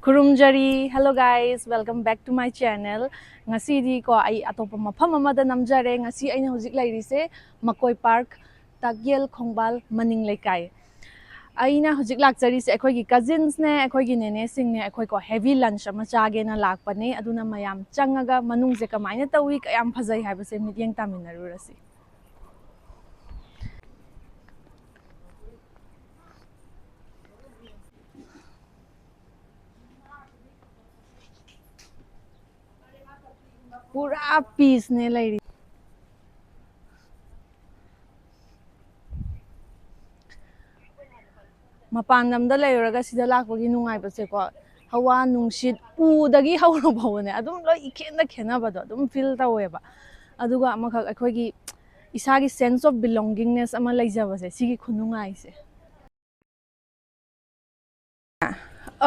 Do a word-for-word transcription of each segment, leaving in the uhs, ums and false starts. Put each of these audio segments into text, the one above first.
ꯈꯨꯔꯨꯝꯖꯔꯤ꯫ Hello guys, welcome back to my channel. ꯉꯁꯤꯗꯤ ꯀꯣ ꯑꯩ ꯑꯇꯣꯞꯄ ꯃꯐꯝ ꯑꯃꯗ ꯅꯝꯖꯔꯦ꯫ ꯉꯁꯤ ꯑꯩꯅ ꯍꯧꯖꯤꯛ ꯂꯩꯔꯤꯁꯦ ꯃꯀꯣꯏ ꯄꯥꯔꯛ, ꯇꯥꯛꯌꯦꯜ ꯈꯣꯡꯕꯥꯜ ꯃꯅꯤꯡ ꯂꯩꯀꯥꯏ꯫ ꯑꯩꯅ ꯍꯧꯖꯤꯛ ꯂꯥꯛꯆꯔꯤꯁꯦ ꯑꯩꯈꯣꯏꯒꯤ ꯀꯖꯤꯟꯁꯅꯦ, ꯑꯩꯈꯣꯏꯒꯤ ꯅꯦꯅꯦꯁꯤꯡꯅꯦ꯫ ꯑꯩꯈꯣꯏ ꯀꯣ heavy lunch ꯑꯃ ꯆꯥꯒꯦꯅ ꯂꯥꯛꯄꯅꯦ꯫ ꯑꯗꯨꯅ ꯃꯌꯥꯝ ꯆꯪꯉꯒ ꯃꯅꯨꯡꯁꯦ ꯀꯃꯥꯏꯅ ꯇꯧꯏ, ꯀꯌꯥꯝ ꯐꯖꯩ ꯍꯥꯏꯕꯁꯦ ꯃꯤꯠꯌꯦꯡ ꯇꯥꯃꯤꯟꯅꯔꯨꯔꯁꯤ꯫ ꯄꯨꯔꯥ peaceꯅꯦ ꯂꯩꯔꯤ꯫ ꯃꯄꯥꯟ ꯂꯝꯗ ꯂꯩꯔꯨꯔꯒ ꯁꯤꯗ ꯂꯥꯛꯄꯒꯤ ꯅꯨꯡꯉꯥꯏꯕꯁꯦꯀꯣ, ꯍꯋꯥ ꯅꯨꯡꯁꯤꯠ ꯎꯗꯒꯤ ꯍꯧꯔꯐꯥꯎꯕꯅꯦ ꯑꯗꯨꯝ ꯂꯣꯏ ꯏꯈꯦꯟꯗ ꯈꯦꯠꯅꯕꯗꯣ ꯑꯗꯨꯝ feel ꯇꯧꯋꯦꯕ꯫ ꯑꯗꯨꯒ ꯑꯃꯈꯛ ꯑꯩꯈꯣꯏꯒꯤ ꯏꯁꯥꯒꯤ sense of belongingness ꯑꯃ ꯂꯩꯖꯕꯁꯦ, ꯁꯤꯒꯤ ꯈꯨꯅꯨꯡꯉꯥꯏꯁꯦ꯫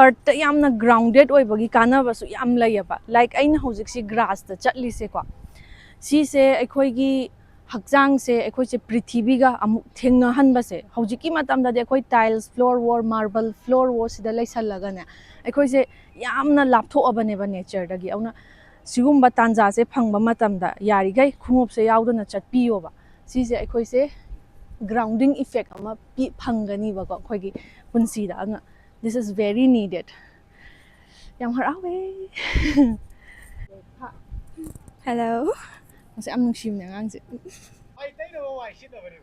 Earthꯇ ꯌꯥꯝꯅ grounded ꯑꯣꯏꯕꯒꯤ ꯀꯥꯟꯅꯕꯁꯨ ꯌꯥꯝ ꯂꯩꯌꯦꯕ꯫ Like ꯑꯩꯅ ꯍꯧꯖꯤꯛꯁꯤ grassꯇ ꯆꯠꯂꯤꯁꯦꯀꯣ, ꯁꯤꯁꯦ ꯑꯩꯈꯣꯏꯒꯤ ꯍꯛꯆꯥꯡꯁꯦ, ꯑꯩꯈꯣꯏꯁꯦ ꯄ꯭ꯔꯤꯊꯤꯕꯤꯒ ꯑꯃꯨꯛ ꯊꯦꯡꯅꯍꯟꯕꯁꯦ꯫ ꯍꯧꯖꯤꯛꯀꯤ ꯃꯇꯝꯗꯗꯤ ꯑꯩꯈꯣꯏ tiles floor or marble floor or ꯁꯤꯗ ꯂꯩꯁꯜꯂꯒꯅꯦ, ꯑꯩꯈꯣꯏꯁꯦ ꯌꯥꯝꯅ ꯂꯥꯞꯊꯣꯛꯑꯕꯅꯦꯕ natureꯗꯒꯤ꯫ ꯑꯗꯨꯅ ꯁꯤꯒꯨꯝꯕ ꯇꯥꯟꯖꯥꯁꯦ ꯐꯪꯕ ꯃꯇꯝꯗ ꯌꯥꯔꯤꯈꯩ ꯈꯣꯡꯎꯞꯁꯦ ꯌꯥꯎꯗꯅ ꯆꯠꯄꯤꯌꯣꯕ꯫ ꯁꯤꯁꯦ ꯑꯩꯈꯣꯏꯁꯦ grounding effect ꯑꯃ ꯄꯤ-, ꯐꯪꯒꯅꯤꯕꯀꯣ ꯑꯩꯈꯣꯏꯒꯤ ꯄꯨꯟꯁꯤꯗ꯫ ꯑꯗꯨꯅ this is very needed. ꯌꯥꯝ ꯍꯔꯥꯎꯋꯦ꯫ Hello. ꯃꯁꯤ ꯌꯥꯝ ꯅꯨꯡꯁꯤꯕꯅꯦ ꯑꯉꯥꯡꯁꯦ꯫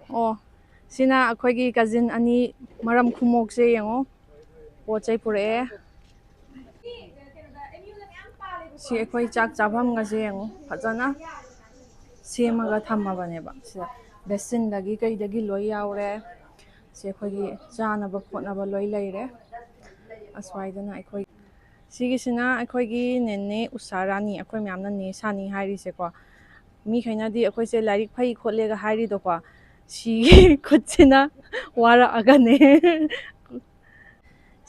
ꯑꯣ, ꯁꯤꯅ ꯑꯩꯈꯣꯏꯒꯤ ꯀꯖꯤꯟ ꯑꯅꯤ ꯃꯔꯝ ꯈꯨꯃꯣꯛꯁꯦ ꯌꯦꯡꯉꯣ꯫ ꯄꯣꯠ ꯆꯩ ꯄꯨꯔꯛꯑꯦ꯫ ꯁꯤ ꯑꯩꯈꯣꯏ ꯆꯥꯛ ꯆꯥꯐꯝꯒꯁꯦ ꯌꯦꯡꯉꯣ, ꯐꯖꯅ ꯁꯦꯝꯃꯒ ꯊꯝꯃꯕꯅꯦꯕ꯫ ꯁꯤꯗ basinꯗꯒꯤ ꯀꯩꯗꯒꯤ ꯂꯣꯏ ꯌꯥꯎꯔꯦ꯫ ꯁꯤ ꯑꯩꯈꯣꯏꯒꯤ ꯆꯥꯅꯕ ꯈꯣꯠꯅꯕ ꯂꯣꯏ ꯂꯩꯔꯦ꯫ ꯑꯁ꯭ꯋꯥꯏꯗꯅ ꯑꯩꯈꯣꯏ, ꯁꯤꯒꯤꯁꯤꯅ ꯑꯩꯈꯣꯏꯒꯤ ꯅꯦꯅꯦ ꯎꯁꯥ ꯔꯥꯅꯤ, ꯑꯩꯈꯣꯏ ꯃꯌꯥꯝꯅ ꯅꯦ ꯁꯥꯅꯤ ꯍꯥꯏꯔꯤꯁꯦꯀꯣ꯫ ꯃꯤꯈꯩꯅꯗꯤ ꯑꯩꯈꯣꯏꯁꯦ ꯂꯥꯏꯔꯤꯛ ꯐꯩ ꯈꯣꯠꯂꯦꯒ ꯍꯥꯏꯔꯤꯗꯣꯀꯣ, ꯁꯤꯒꯤ ꯈꯨꯠꯁꯤꯅ ꯋꯥꯔꯛꯑꯒꯅꯦ꯫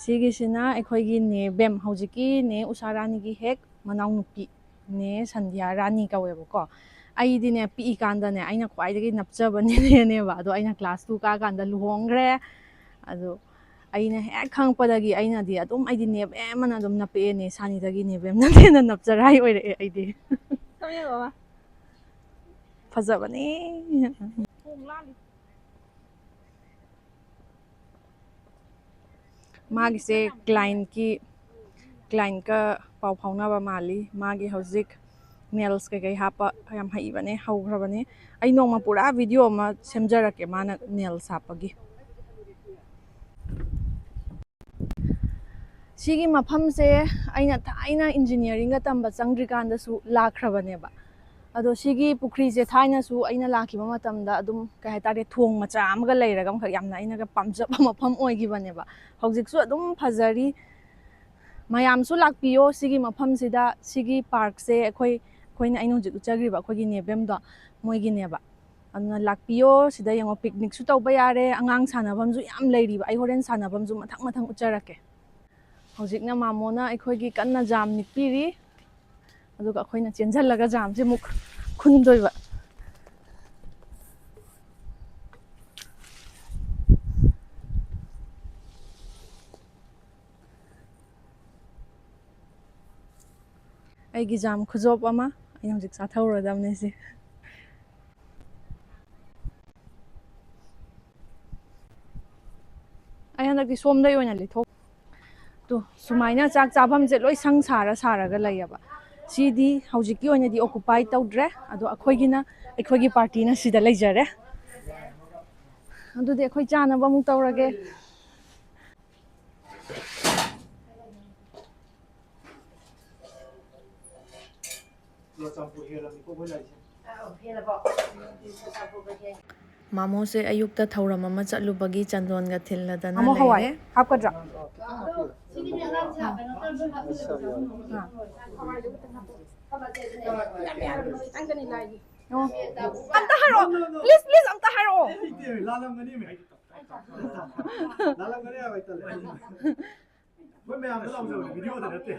ꯁꯤꯒꯤꯁꯤꯅ ꯑꯩꯈꯣꯏꯒꯤ ꯅꯦ ꯕꯦꯝ, ꯍꯧꯖꯤꯛꯀꯤ ꯅꯦ ꯎꯁꯥ ꯔꯥꯅꯤꯒꯤ ꯍꯦꯛ ꯃꯅꯥꯎꯅꯨꯄꯤ, ꯅꯦ ꯁꯟꯙ꯭ꯌꯥ ꯔꯥꯅꯤ ꯀꯧꯋꯦꯕꯀꯣ꯫ ꯑꯩꯗꯤꯅꯦ, ꯄꯤꯛꯏꯀꯥꯟꯗꯅꯦ, ꯑꯩꯅ ꯈ꯭ꯋꯥꯏꯗꯒꯤ ꯅꯞꯆꯕ ꯅꯦꯅꯦꯅꯦꯕ꯫ ꯑꯗꯣ ꯑꯩꯅ class two ꯀꯥꯀꯥꯟꯗ ꯂꯨꯍꯣꯡꯈ꯭ꯔꯦ꯫ ꯑꯗꯣ ꯑꯩꯅ ꯍꯦꯛ ꯈꯪꯉꯛꯄꯗꯒꯤ ꯑꯩꯅꯗꯤ ꯑꯗꯨꯝ, ꯑꯩꯗꯤ ꯅꯦꯕꯦꯝ ꯑꯅ ꯑꯗꯨꯝ ꯅꯞꯄꯛꯑꯦꯅꯦ, ꯁꯥꯅꯤꯗꯒꯤ ꯅꯦꯕꯦꯝꯅ ꯍꯦꯟꯅ ꯅꯞꯆꯔꯥꯏ ꯑꯣꯏꯔꯛꯑꯦ ꯑꯩꯗꯤ꯫ ꯁꯝ ꯌꯦꯡꯉꯣ, ꯃꯥ꯫ ꯐꯖꯕꯅꯦ꯫ ꯃꯥꯒꯤꯁꯦ ꯀ꯭ꯂꯥꯏꯟꯀꯤ, ꯀ꯭ꯂꯥꯏꯟꯀ ꯄꯥꯎ ꯐꯥꯎꯅꯕ ꯃꯥꯜꯂꯤ꯫ ꯃꯥꯒꯤ ꯍꯧꯖꯤꯛ ꯅꯦꯜꯁ ꯀꯩꯀꯩ ꯍꯥꯞꯄ ꯌꯥꯝ ꯍꯩꯕꯅꯦ, ꯍꯧꯈ꯭ꯔꯕꯅꯦ꯫ ꯑꯩ ꯅꯣꯡꯃ ꯄꯨꯔꯥ ꯚꯤꯗꯤꯑꯣ ꯑꯃ ꯁꯦꯝꯖꯔꯛꯀꯦ ꯃꯥꯅ ꯅꯦꯜꯁ ꯍꯥꯞꯄꯒꯤ꯫ ꯁꯤꯒꯤ ꯃꯐꯝꯁꯦ ꯑꯩꯅ ꯊꯥꯏꯅ ꯏꯟꯖꯤꯅꯤꯌꯥꯔꯤꯡꯒ ꯇꯝꯕ ꯆꯪꯗ꯭ꯔꯤꯀꯥꯟꯗꯁꯨ ꯂꯥꯛꯈ꯭ꯔꯕꯅꯦꯕ꯫ ꯑꯗꯣ ꯁꯤꯒꯤ ꯄꯨꯈ꯭ꯔꯤꯁꯦ ꯊꯥꯏꯅꯁꯨ ꯑꯩꯅ ꯂꯥꯛꯈꯤꯕ ꯃꯇꯝꯗ ꯑꯗꯨꯝ, ꯀꯩ ꯍꯥꯏꯇꯥꯔꯦ, ꯊꯣꯡ ꯃꯆꯥ ꯑꯃꯒ ꯂꯩꯔꯒ ꯑꯃꯈꯛ ꯌꯥꯝꯅ ꯑꯩꯅꯒ ꯄꯥꯝꯖꯕ ꯃꯐꯝ ꯑꯣꯏꯈꯤꯕꯅꯦꯕ꯫ ꯍꯧꯖꯤꯛꯁꯨ ꯑꯗꯨꯝ ꯐꯖꯔꯤ꯫ ꯃꯌꯥꯝꯁꯨ ꯂꯥꯛꯄꯤꯌꯣ ꯁꯤꯒꯤ ꯃꯐꯝꯁꯤꯗ꯫ ꯁꯤꯒꯤ ꯄꯥꯔꯛꯁꯦ ꯑꯩꯈꯣꯏ, ꯑꯩꯈꯣꯏꯅ, ꯑꯩꯅ ꯍꯧꯖꯤꯛ ꯎꯠꯆꯈ꯭ꯔꯤꯕ ꯑꯩꯈꯣꯏꯒꯤ ꯅꯦꯕꯦꯝꯗꯣ, ꯃꯣꯏꯒꯤꯅꯦꯕ꯫ ꯑꯗꯨꯅ ꯂꯥꯛꯄꯤꯌꯣ, ꯁꯤꯗ ꯌꯦꯡꯉꯣ, ꯄꯤꯛꯅꯤꯛꯁꯨ ꯇꯧꯕ ꯌꯥꯔꯦ, ꯑꯉꯥꯡ ꯁꯥꯟꯅꯐꯝꯁꯨ ꯌꯥꯝ ꯂꯩꯔꯤꯕ꯫ ꯑꯩ ꯍꯣꯔꯦꯟ ꯁꯥꯟꯅꯐꯝꯁꯨ ꯃꯊꯪ ꯃꯊꯪ ꯎꯠꯆꯔꯛꯀꯦ꯫ ꯍꯧꯖꯤꯛꯅ ꯃꯥꯃꯣꯅ ꯑꯩꯈꯣꯏꯒꯤ ꯀꯟꯅ ꯖꯥꯝ ꯅꯤꯛꯄꯤꯔꯤ, ꯑꯗꯨꯒ ꯑꯩꯈꯣꯏꯅ ꯆꯦꯟꯁꯤꯜꯂꯒ ꯖꯥꯝꯁꯦ ꯑꯃꯨꯛ ꯈꯨꯟꯗꯣꯏꯕ꯫ ꯑꯩꯒꯤ ꯖꯥꯝ ꯈꯨꯖꯣꯞ ꯑꯃ ꯑꯩ ꯍꯧꯖꯤꯛ ꯆꯥꯊꯧꯔꯗꯕꯅꯦ ꯁꯤ꯫ ꯑꯩ ꯍꯟꯗꯛꯇꯤ ꯁꯣꯝꯗꯩ ꯑꯣꯏꯅ ꯂꯩꯊꯣꯛ꯫ ꯇꯨ, ꯁꯨꯃꯥꯏꯅ ꯆꯥꯛ ꯆꯥꯐꯝꯁꯦ ꯂꯣꯏ ꯁꯪ ꯁꯥꯔ ꯁꯥꯔꯒ ꯂꯩꯌꯦꯕ꯫ ꯁꯤꯗꯤ ꯍꯧꯖꯤꯛꯀꯤ ꯑꯣꯏꯅꯗꯤ ꯑꯣꯀꯨꯄꯥꯏ ꯇꯧꯗ꯭ꯔꯦ, ꯑꯗꯣ ꯑꯩꯈꯣꯏꯒꯤꯅ, ꯑꯩꯈꯣꯏꯒꯤ ꯄꯥꯔꯇꯤꯅ ꯁꯤꯗ ꯂꯩꯖꯔꯦ꯫ ꯑꯗꯨꯗꯤ ꯑꯩꯈꯣꯏ ꯆꯥꯅꯕ ꯑꯃꯨꯛ ꯇꯧꯔꯒꯦ꯫ ꯃꯥꯃꯣꯁꯦ ꯑꯌꯨꯛꯇ ꯊꯧꯔꯝ ꯑꯃ ꯆꯠꯂꯨꯕꯒꯤ ꯆꯟꯗꯣꯟꯒ ꯊꯤꯜꯂꯗꯅ ꯃꯥꯃꯣ, ꯍꯋꯥꯏ ꯂꯩꯔꯦ꯫ ꯍꯥꯞꯀꯗ꯭ꯔꯥ? ꯑꯥ꯫ ꯑꯝꯇ ꯍꯥꯏꯔꯛꯑꯣ꯫ Please, please, ꯑꯝꯇ ꯍꯥꯏꯔꯛꯑꯣ꯫ ꯂꯥꯜꯂꯝꯒꯅꯤ ꯃꯤ꯫ ꯂꯥꯜꯂꯝꯒꯅꯤ ꯍꯥꯏꯕ ꯍꯦꯛꯇ꯫ ꯑꯩꯈꯣꯏ ꯃꯌꯥꯝꯗ ꯂꯥꯎꯖꯕꯅꯤ, ꯚꯤꯗꯤꯑꯣꯗ ꯅꯠꯇꯦ꯫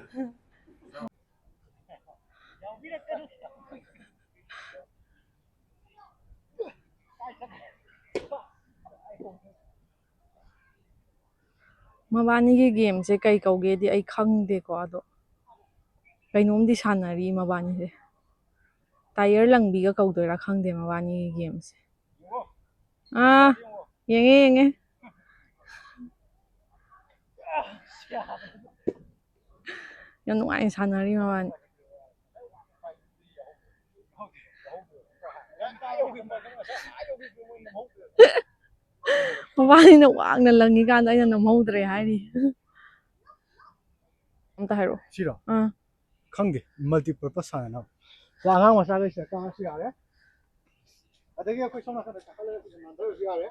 ꯃꯕꯥꯅꯤꯒꯤ ꯒꯦꯝꯁꯦ ꯀꯩ ꯀꯧꯒꯦꯗꯤ ꯑꯩ ꯈꯪꯗꯦꯀꯣ, ꯑꯗꯣ ꯀꯩꯅꯣꯝꯗꯤ ꯁꯥꯟꯅꯔꯤ ꯃꯕꯥꯅꯤꯁꯦ꯫ ꯇꯥꯏꯌꯔ ꯂꯪꯕꯤꯒ ꯀꯧꯗꯣꯏꯔꯥ ꯈꯪꯗꯦ ꯃꯕꯥꯅꯤꯒꯤ ꯒꯦꯝꯁꯦ꯫ ꯑꯥ, ꯌꯦꯡꯉꯦ, ꯌꯦꯡꯉꯦ꯫ ꯌꯥꯝ ꯅꯨꯡꯉꯥꯏꯅ ꯁꯥꯟꯅꯔꯤ ꯃꯕꯥꯅꯤ꯫ ꯃꯕꯥꯅꯤꯅ ꯋꯥꯡꯅ ꯂꯪꯉꯤꯀꯥꯟꯗ ꯑꯩꯅ ꯅꯝꯍꯧꯗ꯭ꯔꯦ ꯍꯥꯏꯔꯤ꯫ ꯑꯝꯇ ꯍꯥꯏꯔꯛꯑꯣ꯫ ꯁꯤꯔꯣ? ꯑꯥ꯫ ꯈꯪꯗꯦ, multipurpose ꯁꯥꯟꯅꯅꯕ꯫ ꯁꯤ ꯑꯉꯥꯡ ꯃꯆꯥꯈꯩꯁꯤꯗ ꯀꯥꯔꯁꯨ ꯌꯥꯔꯦ꯫ ꯑꯗꯒꯤ ꯑꯩꯈꯣꯏ ꯁꯣꯝ ꯅꯥꯀꯟꯗ ꯀꯥꯈꯠꯂꯒ ꯁꯤꯗ ꯅꯥꯟꯊꯔꯁꯨ ꯌꯥꯔꯦ꯫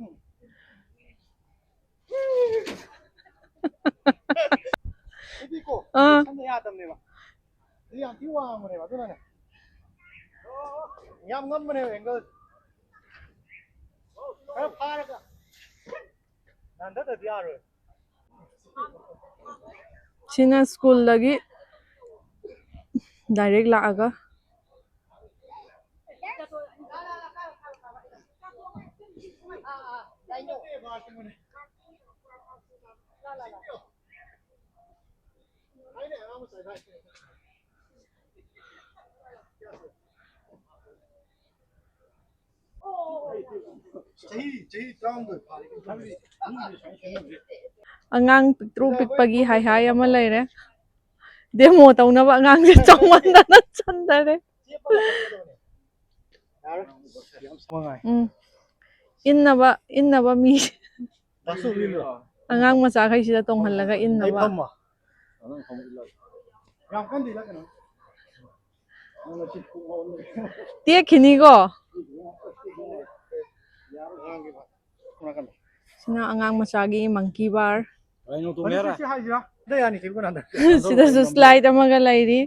ꯎꯝ꯫ ꯁꯤꯗꯤꯀꯣ, ꯑꯥ꯫ ꯁꯝꯅ ꯌꯥꯗꯕꯅꯦꯕ꯫ ꯁꯤ ꯌꯥꯝ ꯊꯤ ꯋꯥꯡꯕꯅꯦꯕ, ꯑꯗꯨꯅꯅꯦ꯫ ꯌꯥꯝ ꯉꯝꯕꯅꯦꯕ angle꯫ ꯈꯔ ꯐꯥꯔꯒ ꯅꯥꯟꯊꯗꯗꯤ ꯌꯥꯔꯣꯏ꯫ ꯁꯤꯅ ꯁ꯭ꯀꯨꯜꯗꯒꯤ direct ꯂꯥꯛꯑꯒ꯫ ꯑꯉꯥꯡ ꯄꯤꯛꯇ꯭ꯔꯨ ꯄꯤꯛꯄꯒꯤ ꯍꯥꯏ ꯍꯥꯏ ꯑꯃ ꯂꯩꯔꯦ꯫ Demo ꯇꯧꯅꯕ ꯑꯉꯥꯡꯁꯦ ꯆꯥꯎꯃꯟꯗꯅ ꯆꯟꯗꯔꯦ꯫ ꯎꯝ꯫ ꯏꯟꯅꯕ, ꯏꯟꯅꯕ ꯃꯤ꯫ ꯑꯉꯥꯡ ꯃꯆꯥꯈꯩꯁꯤꯗ ꯇꯣꯡꯍꯜꯂꯒ ꯏꯟꯅꯕ꯫ ꯇꯦꯛꯈꯤꯅꯤꯀꯣ꯫ ꯁꯤꯅ ꯑꯉꯥꯡ ꯃꯆꯥꯒꯤ monkey bar꯫ ꯁꯤꯗꯁꯨ slide ꯑꯃꯒ ꯂꯩꯔꯤ꯫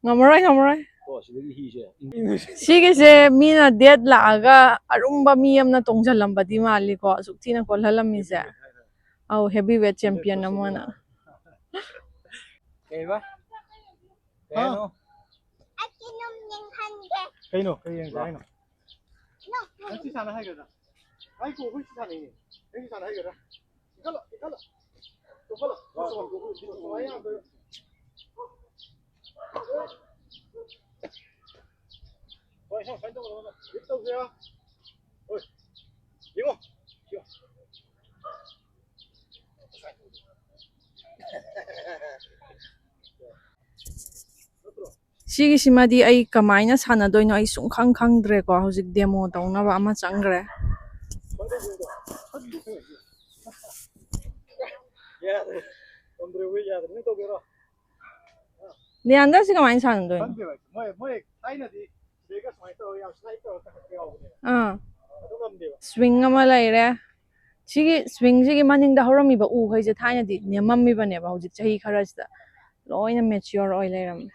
ꯉꯝꯃꯔꯣꯏ, ꯉꯝꯃꯔꯣꯏ꯫ ꯁꯤꯒꯤꯁꯦ ꯃꯤꯅ date ꯂꯥꯛꯑꯒ ꯑꯔꯨꯝꯕ ꯃꯤ ꯑꯃꯅ ꯇꯣꯡꯁꯤꯜꯂꯝꯕꯗꯤ ꯃꯥꯜꯂꯤꯀꯣ, ꯑꯁꯨꯛ ꯊꯤꯅ ꯀꯣꯜꯍꯜꯂꯝꯃꯤꯁꯦ꯫ ꯑꯧ, heavy weight champion ꯑꯃꯅ꯫ ꯀꯩꯕ? ꯀꯩ ꯍꯥꯏꯅꯣ? ꯀꯩꯅꯣ? ꯀꯩ ꯌꯦꯡꯁꯦ ꯍꯥꯏꯅꯣ? ꯅꯪ ꯁꯤ ꯁꯥꯟꯅ ꯍꯩꯒꯗ꯭ꯔꯥ? ꯍꯥꯏ ꯀꯣ, ꯑꯩꯈꯣꯏ ꯁꯤ ꯁꯥꯟꯅꯩꯅꯦ꯫ ꯑꯩꯁꯨ ꯁꯥꯟꯅ ꯍꯩꯒꯗ꯭ꯔꯥ? ꯏꯟꯈꯠꯂꯣ, ꯏꯟꯈꯠꯂꯣ꯫ ꯆꯣꯡꯈꯠꯂꯣ꯫ ꯆꯣꯡꯈꯠꯂꯣ꯫ ꯀꯃꯥꯏꯅ ꯌꯥꯗꯣꯏꯅꯣ? ꯍꯣꯏ, ꯁꯨꯃꯥꯏꯅ ꯇꯧꯒꯗꯕ꯫ ꯂꯤꯐ ꯇꯧꯁꯤꯔꯥ? ꯍꯣꯏ꯫ ꯌꯦꯡꯉꯣ꯫ ꯌꯦꯡꯉꯣ꯫ ꯁꯤꯒꯤꯁꯤꯃꯗꯤ ꯑꯩ ꯀꯃꯥꯏꯅ ꯁꯥꯟꯅꯗꯣꯏꯅꯣ ꯑꯩ ꯁꯨꯡꯈꯪ ꯈꯪꯗ꯭ꯔꯦꯀꯣ꯫ ꯍꯧꯖꯤꯛ ꯗꯦꯃꯣ ꯇꯧꯅꯕ ꯑꯃ ꯆꯪꯈ꯭ꯔꯦ꯫ ꯌꯥꯗ꯭ꯔꯦ꯫ ꯇꯧꯗ꯭ꯔꯦ, ꯋꯦꯠ ꯌꯥꯗ꯭ꯔꯦ꯫ ꯅꯪ ꯇꯧꯒꯦꯔꯣ? ꯂꯤꯌꯥꯟꯗꯔ, ꯁꯤ ꯀꯃꯥꯏꯅ ꯁꯥꯟꯅꯗꯣꯏꯅꯣ? ꯈꯪꯗꯦꯕ ꯑꯩꯁꯨ꯫ ꯃꯣꯏ, ꯃꯣꯏ ꯊꯥꯏꯅꯗꯤ ꯁꯤꯗꯩꯒ ꯁꯨꯃꯥꯏꯅ ꯇꯧꯔꯒ ꯌꯥꯝ ꯁ꯭ꯂꯥꯏꯗ ꯇꯧꯔꯒ ꯀꯥꯈꯠꯄ ꯌꯥꯎꯕꯅꯦꯕ꯫ ꯑꯥ꯫ ꯑꯗꯨ ꯉꯝꯗꯦꯕ꯫ ꯁ꯭ꯋꯤꯡ ꯑꯃ ꯂꯩꯔꯦ꯫ ꯁꯤꯒꯤ ꯁ꯭ꯋꯤꯡꯁꯤꯒꯤ ꯃꯅꯤꯡꯗ ꯍꯧꯔꯝꯃꯤꯕ ꯎꯈꯩꯁꯦ ꯊꯥꯏꯅꯗꯤ ꯅꯦꯝꯃꯝꯃꯤꯕꯅꯦꯕ, ꯍꯧꯖꯤꯛ ꯆꯍꯤ ꯈꯔꯁꯤꯗ ꯂꯣꯏꯅ ꯃꯦꯆꯤꯌꯣꯔ ꯑꯣꯏ ꯂꯩꯔꯝꯃꯦ꯫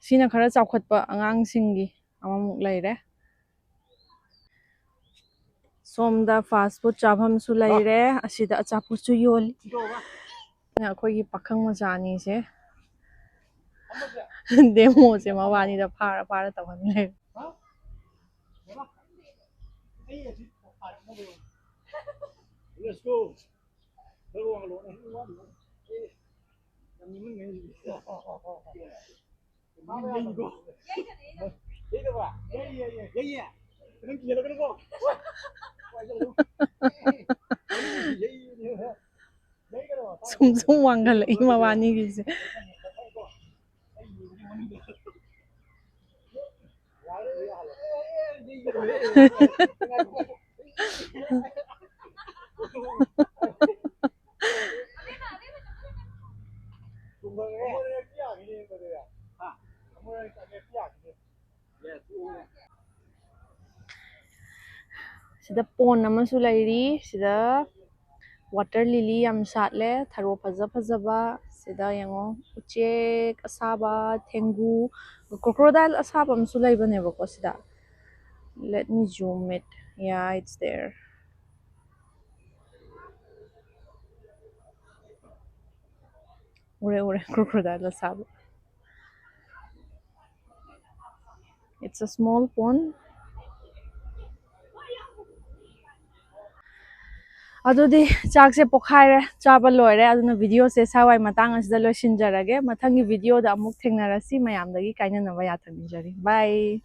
ꯁꯤꯅ ꯈꯔ ꯆꯥꯎꯈꯠꯄ ꯑꯉꯥꯡꯁꯤꯡꯒꯤ ꯑꯃꯃꯨꯛ ꯂꯩꯔꯦ꯫ ꯁꯣꯝꯗ ꯐꯥꯁ ꯐꯨꯗ ꯆꯥꯐꯝꯁꯨ ꯂꯩꯔꯦ꯫ ꯑꯁꯤꯗ ꯑꯆꯥꯄꯣꯠꯁꯨ ꯌꯣꯜꯂꯤ꯫ ꯑꯩꯈꯣꯏꯒꯤ ꯄꯥꯈꯪ ꯃꯆꯥ ꯑꯅꯤꯁꯦ ꯗꯦꯃꯣꯁꯦ ꯃꯕꯥꯅꯤꯗ ꯐꯥꯔ ꯐꯥꯔ ꯇꯧꯍꯟ ꯂꯩꯔꯦ꯫ Let's go. ꯁꯨꯝ ꯁꯨꯝ ꯋꯥꯡꯈꯠꯂꯛꯏ ꯃꯕꯥꯅꯤꯒꯤꯁꯦ꯫ ꯁꯤꯗ ꯄꯣꯟ ꯑꯃꯁꯨ ꯂꯩꯔꯤ꯫ ꯁꯤꯗ ꯋꯥꯇꯔ ꯂꯤꯂꯤ ꯌꯥꯝ ꯁꯥꯠꯂꯦ꯫ ꯊꯔꯣ ꯐꯖ ꯐꯖꯕ꯫ ꯁꯤꯗ ꯌꯦꯡꯉꯣ, ꯎꯆꯦꯛ ꯑꯁꯥꯕ, ꯊꯦꯡꯒꯨ, ꯀ꯭ꯔꯣꯀꯣꯗꯥꯏꯜ ꯑꯁꯥꯕ ꯑꯃꯁꯨ ꯂꯩꯕꯅꯦꯕꯀꯣ ꯁꯤꯗ꯫ Let me zoom it. Yeah, it's there. ꯎꯔꯦ, ꯎꯔꯦ, ꯀ꯭ꯔꯣꯀꯣꯗꯥꯏꯜ ꯑꯁꯥꯕ꯫ It's a small pond. ꯑꯗꯨꯗꯤ ꯆꯥꯛꯁꯦ ꯄꯣꯛꯈꯥꯏꯔꯦ, ꯆꯥꯕ ꯂꯣꯏꯔꯦ꯫ ꯑꯗꯨꯅ videoꯁꯦ ꯁ꯭ꯋꯥꯏ ꯃꯇꯥꯡ ꯑꯁꯤꯗ ꯂꯣꯏꯁꯤꯟꯖꯔꯒꯦ꯫ ꯃꯊꯪꯒꯤ videoꯗ ꯑꯃꯨꯛ ꯊꯦꯡꯅꯔꯁꯤ꯫ ꯃꯌꯥꯝꯗꯒꯤ ꯀꯥꯏꯅꯅꯕ ꯌꯥꯊꯪ ꯅꯤꯖꯔꯤ꯫ Bye꯫